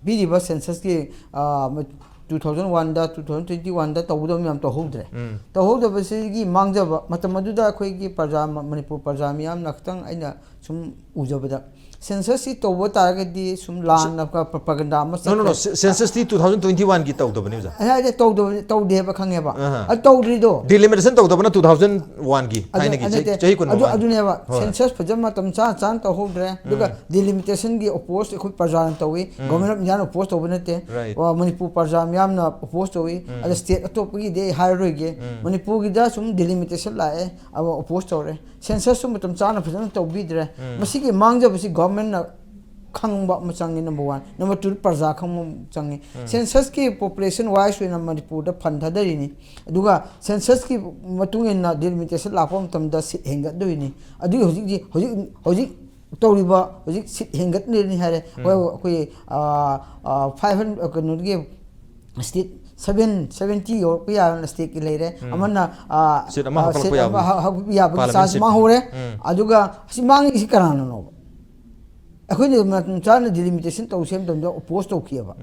ꯄꯤꯔꯤꯕ censusꯀꯤ, ꯑꯥ, ꯃ-, ꯇꯨ ꯊꯥꯎꯖꯟ ꯋꯥꯟꯗ, ꯇꯨ ꯊꯥꯎꯖꯟ ꯇ꯭ꯋꯦꯟꯇꯤ ꯋꯥꯟꯗ ꯇꯧꯒꯗꯕ ꯃꯌꯥꯝ ꯇꯧꯍꯧꯗ꯭ꯔꯦ꯫ ꯎꯝ. ꯇꯧꯍꯧꯗꯕꯁꯤꯒꯤ ꯃꯥꯡꯖꯕ, ꯃꯇꯝ ꯑꯗꯨꯗ ꯑꯩꯈꯣꯏꯒꯤ ꯄ꯭ꯔꯖꯥ, ꯃꯅꯤꯄꯨꯔ ꯄ꯭ꯔꯖꯥ ꯃꯤꯌꯥꯝꯅ ꯈꯤꯇꯪ, ꯑꯩꯅ ꯁꯨꯝ ꯎꯖꯕꯗ, ꯁꯦꯟꯁꯁꯁꯤ ꯇꯧꯕ ꯇꯥꯔꯒꯗꯤ ꯁꯨꯝ ꯂꯥꯟꯅ ꯄ꯭ꯔꯣꯄꯥꯒꯦꯟꯗꯥ ꯑꯃ ꯅꯣ ꯅꯣ ꯅꯣ ꯆꯠꯈ꯭ꯔꯦ꯫ ꯁꯦꯟꯁꯁꯇꯤ ꯇꯨ ꯊꯥꯎꯖꯟ ꯇ꯭ꯋꯦꯟꯇꯤ ꯋꯥꯟꯒꯤ ꯇꯧꯗꯕꯅꯤ ꯑꯣꯖꯥ꯫ ꯑꯩ ꯍꯥꯏꯁꯦ ꯇꯧꯗꯕ, ꯇꯧꯗꯦ ꯍꯥꯏꯕ ꯈꯪꯉꯦꯕ꯫ ꯑꯍ. ꯑꯗꯨ ꯇꯧꯗ꯭ꯔꯤꯗꯣ ꯗꯤꯂꯤꯃꯤꯇꯦꯁꯟ ꯇꯧꯗꯕꯅ ꯇꯨ ꯊꯥꯎꯖꯟ ꯋꯥꯟꯒꯤ ꯑꯗꯨ ꯊꯥꯏꯅꯒꯤ ꯅꯠꯇꯦ, ꯆꯍꯤ ꯀꯨꯟ ꯑꯗꯨ ꯃꯃꯥꯡꯒꯤ. ꯑꯗꯨꯅꯦꯕ ꯍꯣꯏ. ꯁꯦꯟꯁꯁ ꯐꯖꯅ ꯃꯇꯝ ꯆꯥꯅ ꯆꯥꯅ ꯇꯧꯍꯧꯗ꯭ꯔꯦ꯫ ꯑꯗꯨꯒ ꯗꯤꯂꯤꯃꯤꯇꯦꯁꯟꯒꯤ ꯑꯣꯄꯣꯁ ꯑꯩꯈꯣꯏ ꯄ꯭ꯔꯖꯥꯅ ꯇꯧꯏ꯫ ꯒꯣꯃꯦꯟ ꯑꯣꯐ ꯏꯟꯗꯤꯌꯥꯅ ꯑꯣꯄꯣꯁ ꯇꯧꯕ ꯅꯠꯇꯦ꯫ Right. ꯋꯥ, ꯃꯅꯤꯄꯨꯔ ꯄ꯭ꯔꯖꯥ ꯃꯤꯌꯥꯝꯅ ꯑꯣꯄꯣꯁ ꯇꯧꯏ꯫ ꯑꯗ ꯁ꯭ꯇꯦꯠ ꯑꯇꯣꯞꯄꯒꯤꯗꯤ ꯑꯩ ꯍꯥꯏꯔꯔꯣꯏꯒꯦ꯫ ꯃꯅꯤꯄꯨꯔꯒꯤꯗ ꯁꯨꯝ ꯗꯤꯂꯤꯃꯤꯇꯦꯁꯟ ꯂꯥꯛꯑꯦ, ꯑꯗꯨꯒ ꯑꯣꯄꯣꯁ ꯇꯧꯔꯦ꯫ ꯁꯦꯟꯁꯁꯁꯨ ꯃꯇꯝ ꯆꯥꯅ ꯐꯖꯅ ꯇꯧꯕꯤꯗ꯭ꯔꯦ꯫ ꯃꯁꯤꯒꯤ ꯃꯥꯡꯖꯕꯁꯤ ꯒꯣꯔꯃꯦꯟꯅ ꯈꯪꯕ ꯑꯃ ꯆꯪꯉꯤ, ꯅꯝꯕꯔ ꯋꯥꯟ꯫ ꯅꯝꯕꯔ ꯇꯨ, ꯄ꯭ꯔꯖꯥ ꯈꯪꯕ ꯑꯃ ꯆꯪꯉꯤ꯫ ꯁꯦꯟꯁꯁꯀꯤ ꯄꯣꯄꯨꯂꯦꯁꯟ ꯋꯥꯏꯁ ꯑꯣꯏꯅ ꯃꯅꯤꯄꯨꯔꯗ ꯐꯟ ꯊꯥꯗꯔꯤꯅꯤ꯫ ꯑꯗꯨꯒ ꯁꯦꯟꯁꯁꯀꯤ ꯃꯇꯨꯡ ꯏꯟꯅ ꯗꯤꯂꯤꯃꯤꯇꯦꯁꯟ ꯂꯥꯛꯄ ꯃꯇꯝꯗ ꯁꯤꯠ ꯍꯦꯟꯒꯠꯇꯣꯏꯅꯤ꯫ ꯑꯗꯨꯒꯤ ꯍꯧꯖꯤꯛꯇꯤ, ꯍꯧꯖꯤꯛ, ꯍꯧꯖꯤꯛ ꯇꯧꯔꯤꯕ ꯍꯧꯖꯤꯛ ꯁꯤꯠ ꯍꯦꯟꯒꯠꯂꯤꯅꯤ ꯍꯥꯏꯔꯦ꯫ ꯍꯣꯏ, ꯑꯩꯈꯣꯏ, ꯑ, ꯑ, ꯐꯥꯏꯚ ꯍꯟꯗ꯭ꯔꯦꯠ, ꯀꯩꯅꯣꯒꯤ ꯁ꯭ꯇꯦꯠ ꯁꯚꯦꯟ, ꯁꯚꯦꯟꯇꯤ ꯌꯧꯔꯛꯄ ꯌꯥꯔꯅ ꯁ꯭ꯇꯦꯠꯀꯤ ꯂꯩꯔꯦ꯫ ꯑꯃꯅ, ꯑ, ꯁꯤꯠ ꯑꯃ ꯑ, ꯍꯥꯞꯀꯠꯂꯛꯄ ꯁꯤꯠ ꯑꯃ ꯌꯥꯕꯒꯤ. ꯍꯥꯞ-, ꯍꯥꯞꯀꯠꯄ ꯌꯥꯕꯒꯤ Parliament ꯆꯥꯟꯁ seat. ꯃꯥꯡꯍꯧꯔꯦ꯫ ꯎꯝ. ꯑꯗꯨꯒ ꯁꯤ ꯃꯥꯡꯉꯤꯁꯤ ꯀꯅꯥꯅꯅꯣꯕ? ꯑꯩꯈꯣꯏꯅ ꯃꯇꯝ ꯆꯥꯅ ꯗꯤꯂꯤꯃꯤꯇꯦꯁꯟ ꯇꯧꯁꯦ ꯃꯇꯝꯗ ꯑꯣꯄꯣꯁ ꯇꯧꯈꯤꯑꯕ꯫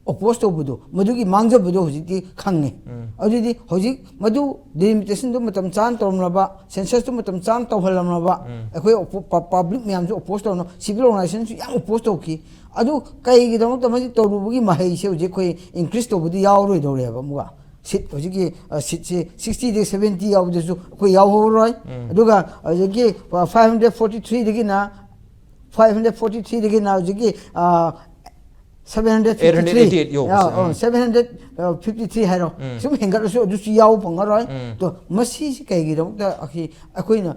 ꯑꯣꯄꯣꯁ ꯇꯧꯕꯗꯣ, ꯃꯗꯨꯒꯤ ꯃꯥꯡꯖꯕꯗꯣ ꯍꯧꯖꯤꯛꯇꯤ ꯈꯪꯉꯦ꯫ ꯑꯗꯨꯗꯤ ꯍꯧꯖꯤꯛ ꯃꯗꯨ ꯗꯤꯂꯤꯃꯤꯇꯦꯁꯟꯗꯣ ꯃꯇꯝ ꯆꯥꯅ ꯇꯧꯔꯝꯂꯕ, ꯁꯦꯟꯁꯁꯇꯨ ꯃꯇꯝ ꯆꯥꯅ ꯇꯧꯍꯜꯂꯝꯂꯕ, ꯑꯩꯈꯣꯏ ꯄꯕ꯭ꯂꯤꯛ ꯃꯌꯥꯝꯁꯨ ꯑꯣꯄꯣꯁ ꯇꯧꯔꯝꯂꯕ, ꯁꯤꯚꯤꯜ ꯑꯣꯔꯒꯅꯥꯏꯖꯦꯁꯟꯁꯨ ꯌꯥꯝ ꯑꯣꯄꯣꯁ ꯇꯧꯈꯤ꯫ ꯑꯗꯨ ꯀꯩꯒꯤꯗꯃꯛꯇ ꯃꯁꯤ ꯇꯧꯔꯨꯕꯒꯤ ꯃꯍꯩꯁꯦ ꯍꯧꯖꯤꯛ ꯑꯩꯈꯣꯏ ꯏꯟꯀ꯭ꯔꯤꯁ ꯇꯧꯕꯗꯤ ꯌꯥꯎꯔꯣꯏꯗꯧꯔꯦꯕ꯫ ꯑꯃꯨꯛꯀ ꯁꯤꯠ ꯍꯧꯖꯤꯛꯀꯤ, ꯑ, ꯁꯤꯠꯁꯤ ꯁꯤꯛꯁꯇꯤꯗꯒꯤ ꯁꯚꯦꯟꯇꯤ ꯌꯥꯎꯕꯗꯁꯨ ꯑꯩꯈꯣꯏ ꯌꯥꯎꯍꯧꯔꯣꯏ꯫ ꯑꯗꯨꯒ ꯍꯧꯖꯤꯛꯀꯤ, ꯑ, ꯐꯥꯏꯚ ꯍꯟꯗ꯭ꯔꯦꯠ ꯐꯣꯔꯇꯤ ꯊ꯭ꯔꯤꯗꯒꯤꯅ ꯐꯥꯏꯚ ꯍꯟꯗ꯭ꯔꯦꯠ ꯐꯣꯔꯇꯤ ꯊ꯭ꯔꯤꯗꯒꯤꯅ ꯍꯧꯖꯤꯛꯀꯤ, uh, seven hundred fifty three, eight hundred eighty eight ꯌꯧꯕꯁꯦ. Uh, uh, seven hundred fifty three ꯍꯥꯏꯔꯣ, ꯁꯨꯝ ꯍꯦꯟꯒꯠꯂꯁꯨ ꯑꯗꯨꯁꯨ ꯌꯥꯎꯕ ꯐꯪꯉꯔꯣꯏ꯫ ꯑꯗꯣ ꯃꯁꯤꯁꯤ ꯀꯩꯒꯤꯗꯃꯛꯇ ꯑꯩꯈꯣꯏ, ꯑꯩꯈꯣꯏꯅ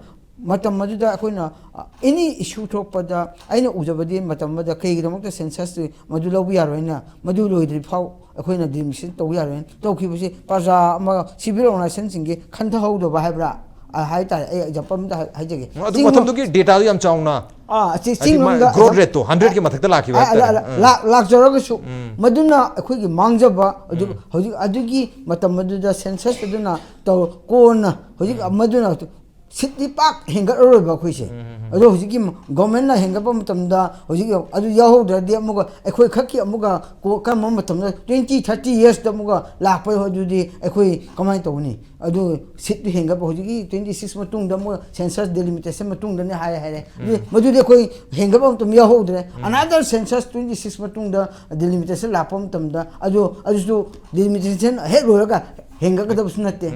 ꯃꯇꯝ ꯑꯗꯨꯗ ꯑꯩꯈꯣꯏꯅ, ꯑ, ꯑꯦꯅꯤ ꯏꯁꯨ ꯊꯣꯛꯄꯗ ꯑꯩꯅ ꯎꯖꯕꯗꯤ ꯃꯇꯝ ꯑꯃꯗ ꯀꯩꯒꯤꯗꯃꯛꯇ ꯁꯦꯟꯁꯁꯇꯨ ꯃꯗꯨ ꯂꯧꯕ ꯌꯥꯔꯣꯏꯅ, ꯃꯗꯨ ꯂꯣꯏꯗ꯭ꯔꯤ ꯐꯥꯎ ꯑꯩꯈꯣꯏꯅ ꯗꯤꯂꯤꯃꯤꯇꯦꯁꯟ ꯇꯧꯕ ꯌꯥꯔꯣꯏꯅ ꯇꯧꯈꯤꯕꯁꯤ ꯄ꯭ꯔꯖꯥ ꯑꯃ, ꯁꯤꯚꯤꯜ ꯑꯣꯔꯒꯅꯥꯏꯖꯦꯁꯟꯁꯤꯡꯒꯤ ꯈꯟꯊꯍꯧꯗꯕ ꯍꯥꯏꯕ꯭ꯔꯥ, ꯑ, ꯍꯥꯏ ꯇꯥꯔꯦ꯫ ꯑꯩ ꯑꯦꯛꯖꯥꯝꯄꯜ ꯑꯝꯇ ꯍꯥꯏ-, ꯍꯥꯏꯖꯒꯦ꯫ ꯑꯗꯨ ꯆꯤꯡ ꯂꯣꯝ-, ꯃꯇꯝꯗꯨꯒꯤ ꯗꯦꯇꯥꯗꯨ ꯌꯥꯝ ꯆꯥꯎꯅ ꯑꯥ, ꯆꯤ-, ꯍꯥꯏꯗꯤ ꯆꯤꯡ ꯃꯥ ꯂꯣꯝꯗ growth ꯑꯗꯨꯝ rate ꯇꯣ ꯍꯟꯗ꯭ꯔꯦꯠꯀꯤ ꯃꯊꯛꯇ ꯂꯥꯛꯈꯤꯕ ꯑ, ꯍꯥꯏꯇꯥꯔꯦ. ꯂ-, ꯂ-, ꯂ-, ꯂꯥꯛꯆꯔꯒꯁꯨ ꯃꯗꯨꯅ ꯑꯩꯈꯣꯏꯒꯤ ꯃꯥꯡꯖꯕ, ꯑꯗꯨ ꯍꯧꯖꯤꯛ ꯑꯗꯨꯒꯤ ꯃꯇꯝ ꯑꯗꯨꯗ ꯁꯦꯟꯁꯁ ꯑꯗꯨꯅ ꯇꯧ-, ꯀꯣꯟꯅ ꯍꯧꯖꯤꯛ ꯃꯗꯨꯅ ꯁꯤꯠꯇꯤ ꯄꯥꯛ ꯍꯦꯟꯒꯠꯂꯔꯣꯏꯕ ꯑꯩꯈꯣꯏꯁꯦ꯫ ꯑꯗꯣ ꯍꯧꯖꯤꯛꯀꯤ ꯒꯣꯔꯃꯦꯟꯅ ꯍꯦꯟꯒꯠꯄ ꯃꯇꯝꯗ ꯍꯧꯖꯤꯛ ꯑꯗꯨ ꯌꯥꯎꯍꯧꯗ꯭ꯔꯗꯤ ꯑꯃꯨꯛꯀ ꯑꯩꯈꯣꯏ ꯈꯛꯀꯤ ꯑꯃꯨꯛꯀ ꯀꯣ- ꯀꯔꯝꯕ ꯃꯇꯝꯗ twenty thirty yearsꯇ ꯑꯃꯨꯛꯀ ꯂꯥꯛꯄ ꯑꯗꯨꯗꯤ ꯑꯩꯈꯣꯏ ꯀꯃꯥꯏꯅ ꯇꯧꯒꯅꯤ? ꯑꯗꯨ ꯁꯤꯠꯇꯨ ꯍꯦꯟꯒꯠꯄ ꯍꯧꯖꯤꯛꯀꯤ twenty six ꯃꯇꯨꯡꯗ ꯑꯃꯨꯛ census delimitation ꯃꯇꯨꯡꯗꯅꯦ ꯍꯥꯏ ꯍꯥꯏꯔꯦ꯫ ꯑꯗꯨ ꯃꯗꯨꯗꯤ ꯑꯩꯈꯣꯏ ꯍꯦꯟꯒꯠꯄ ꯑꯃꯇ ꯌꯥꯎꯍꯧꯗ꯭ꯔꯦ꯫ Another census twenty six ꯃꯇꯨꯡꯗ delimitation ꯂꯥꯛꯄ ꯃꯇꯝꯗ ꯑꯗꯨ ꯑꯗꯨꯁꯨ delimitation ꯍꯦꯛ ꯂꯣꯏꯔꯒ ꯍꯦꯟꯒꯠꯀꯗꯕꯁꯨ ꯅꯠꯇꯦ꯫